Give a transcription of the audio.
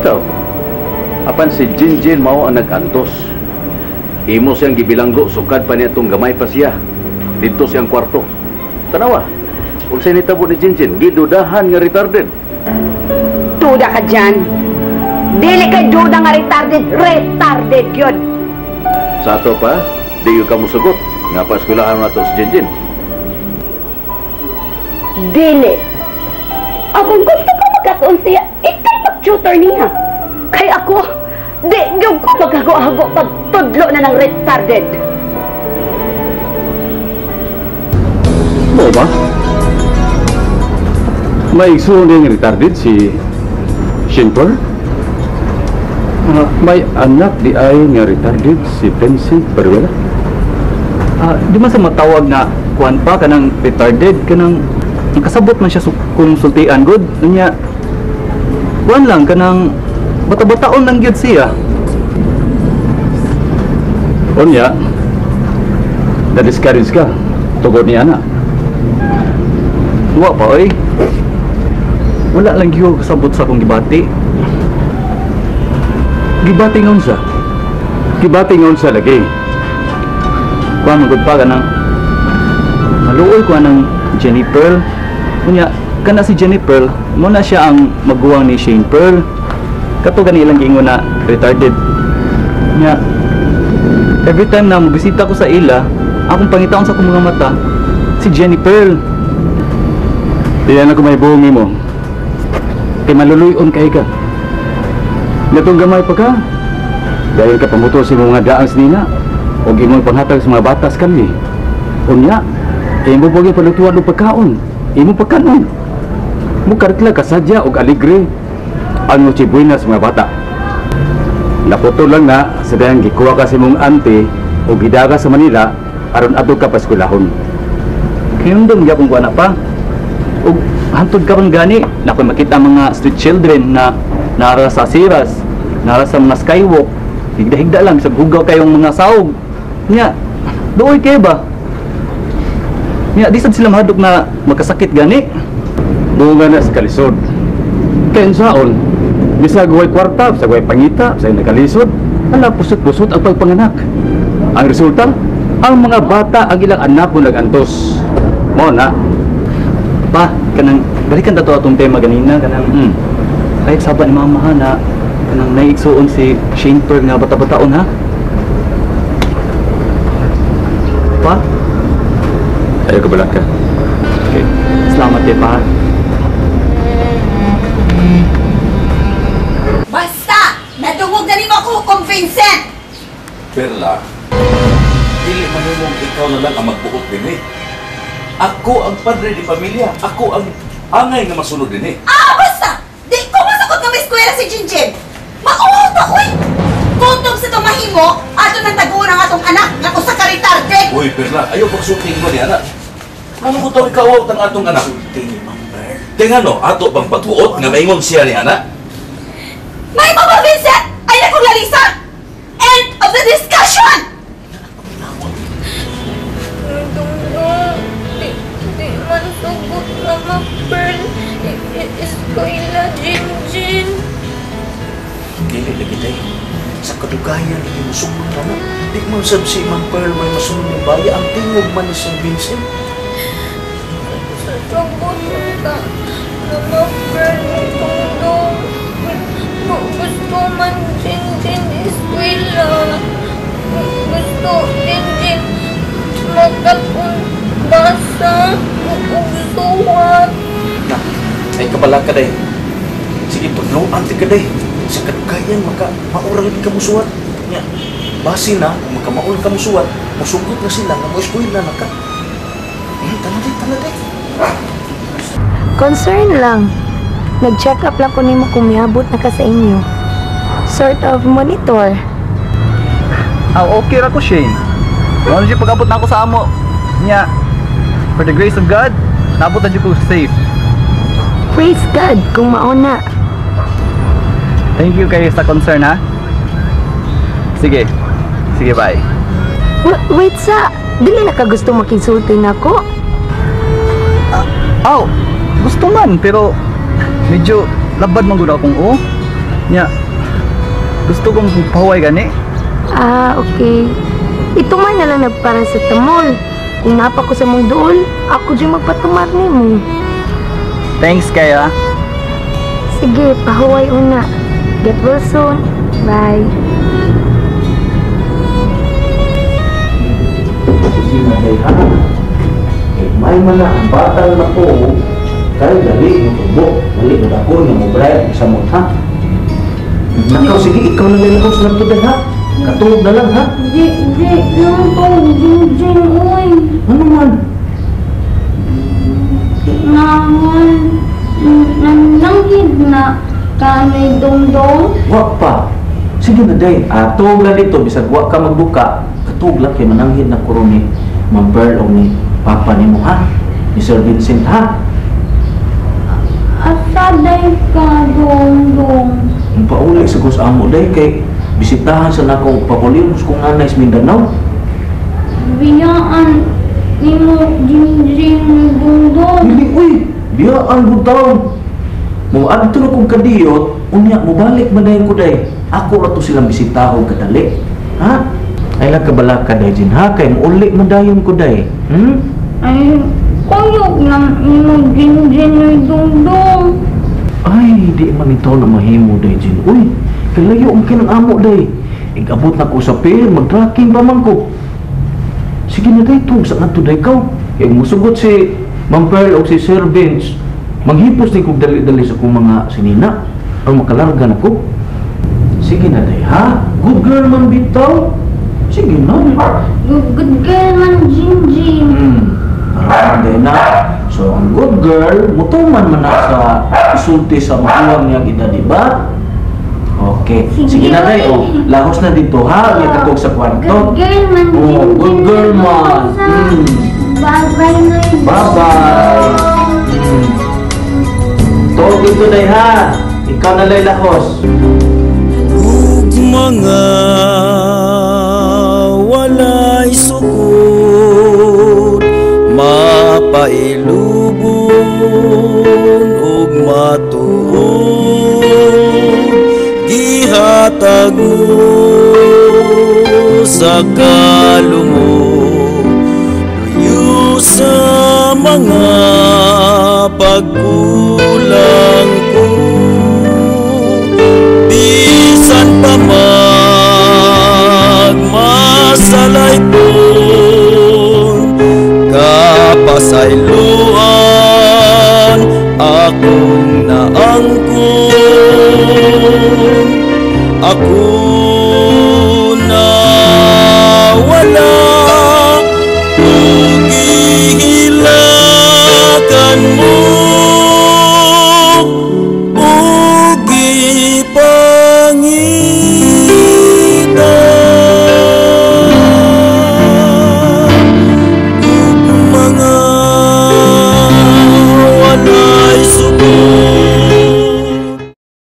Bitaw. Apan si Jinjin mao ang nag-antos. Imo siyang gibilanggo sukad pa niya tong gamay pa siya. Didto siyang kwarto. Tanawa. Unsay nitabo ni Jinjin? Gidudahan nga retarded. Duda ka dyan. Dili kay duda nga retarded, retarded yun. Sa ato pa, di gyud ka musugot nga paeskwelahan nato si Jinjin. Dili. Akong gusto ko magkatuon siya, ikay mag-tutor niya. Kay ako, di gyud ko maghago-hago pagtudlo na ng retarded. Mo ba? May igsuon nga retarded si Shinper? May anak di ay nga retarded si Vincent Baruela? Di man sa matawag na kuan pa kanang retarded, kanang nakasabot man siya kung sultian good unya kuan lang kanang bata-bataon lang gyud siya. Unya, na-discourage ka tugod ni ana. Wa pa oy. Wala lang gyud kasabot sa akong gibati. Gibati nga unsa? Gibati nga unsa lagi? Kuan man gud pa kanang maluoy ko anang Jenny Pearl. Unya kana si Jenny Pearl mo na siya ang maguwang ni Shane Pearl. Kato gani ilang giingon na retarded. Unya every time na mobisita ko sa ila, akong pangitaon sa akong mga mata si Jenny Pearl. Diyan ako may buong mo. Kay maluluyon kay ka. Natong gamay pa ka. Dahil ka pamuto sa imong mga daang sinina o imong panghatag sa mga batas kami. Unya, imo pag palutuan og pagkaon, imo pagkanon. Mukartla ka sadya og aligre ang Noche Buena sa mga bata. Naputo lang na sa dayang gikuha ka sa imong auntie o gidaga sa Manila aron adto ka paskulahon. Hinumdum gyapon ko ana pa. Ug hantod karon gani na ako'y makita mga street children na nara sa siras, nara sa mga skywalk, higda-higda lang sa hugaw kayong mga saog. Nya, doy kay ba? Nya, di sad sila mahadlok na magkasakit gani. Bunga na sa kalisod. Kaya unsaon, bisag way kwarta, bisag way pangita, bisag nagkalisod, ala pusot-pusot ang pagpanganak. Ang resulta, ang mga bata ang ilang anak mo nagantos. Mao na. Pa, kanang balikan ta to atong tema ganina kanang kahit saba ni mama ha na kanang naiigsuon si Shane Pearl nga bata-bataon ha. Pa, Ayaw ka balak ka. Okay. Salamat eh pa. Basta! Nadungog na nimo ako kung Vincent! Perla, dili man imong ikaw na lang ang magbuot din eh. Ako ang padre di pamilya. Ako ang angay nga masunod din eh. Ah, basta! Di ko masakot nga may eskwela si Jinjin! Mauot ako eh! Kutob sa itong mahimo, ato nang taguan ang atong anak nga usa ka retarded! Uy, Perla, ayaw pagsulting mo ni anak. Ano ko tawag ikaw ang atong anak? Tingnan no, ato bang pagbuot nga maingon siya ni anak? May ba, Vincent? Ay nakong lalisa! End of the discussion! Dungdung, di man sugot Mama Pearl. Eskwela, Jinjin. Dili lagi tayo. Sa kadugayan, hindi mo sugot na mo. Di man sab si Ma'am Pearl may masunod ng baya. Ang tingog man ni Sir Vincent. Sagot ka, Mama Pearl, Dungdung. Gusto man Jinjin eskwela. Gusto Jinjin magkatun basa ug suwat. Na, ay kabala ka day. Sige, tudloan ti ka day. Sa kadugayan, maka maurang ka musuwat. Nya, base na, kung makamaol ka musuwat, musugot na sila nga mo-eskwela na ka. Tana day, tana day. Concern lang. Nag-check up lang ko nimo kung miabot na ka sa inyo. Sort of monitor. Ah, okay ra ko, Shane. Ano siya pag-abot na ako sa amo. Nya, for the grace of God, naabot na jud ko safe. Praise God kung mauna. Thank you kayo sa concern ha. Sige. Sige, bye. Wait sa, dili na ka gusto makisulti nako. Aw, gusto man pero medyo labad man gud akong o. Nya, gusto kong pahuway gani. Ah, okay. Itumar na lang nagparacetamol. Kung napa ko sa mong duol, ako dyan magpatumar nimo. Thanks kaya. Sige, pahuway una. Get well soon. Bye. Sige na day ha. Kay may man na ang batang na ko, kay dali mo tubo, dali mo dako nga mo bright sa mo ha. Nakaw sige ikaw na lang ako sa nagtuday ha. Katulog na lang ha. Di, di, lang to, Jinjin, uy. Ano man? Nangan, nananghid na kanay dongdong. Wa pa. Sige na day, atog lang dito bisag wa ka magbuka, katug lang kay mananghid na kuron ni Ma'am Pearl o ni Papa nimo ha. Ni Sir Vincent ha. Asa day ka, dongdong. Ang pauli sa kus amo day kay bisitahan sa nakong papulimos kong nanay sa Mindanao. Biyaan nimo Jinjin dongdong. Dili uy, biyaan butaw. Mo adto na kong kadiyot, unya mobalik man dayon ko day. Ako ra to silang bisitahon kadali. Ha? Ay lang kabalaka day Jin ha kay muuli man dayon ko day. Hmm? Ay, kuyog lang nimo Jinjin uy dongdong. Ay, di man ito na mahimo day Jin. Uy, kay layo ang kinang amo day. Igabot na ko sa pier, mag-tracking pa man ko. Sige na day, tug sa ngadto day kaw. Kay musugot si Ma'am Pearl o si Sir Vince, manghipos din kog dali-dali sa kong mga sinina o makalarga na ko. Sige na day ha. Good girl man bitaw. Sige na. Good girl man Jinjin. Parang day na. So ang good girl, mutuman man na sa isulti sa magulang niya gida, di ba? Okay. Sige na day, oh. Lahos na dito ha. Unya katog sa kwarto. Good girl man Oh, Jinjin. good girl man. Bye-bye na. Bye-bye. Tuog dito day ha. Ikaw na lay lahos. Ug mga walay sukod, mapailubon ug matuod, gihatag mo sa kalumok, luyo sa mga pagkulang ko. Bisan pa magmasalay po, kapasayloan akong naangkon. Ako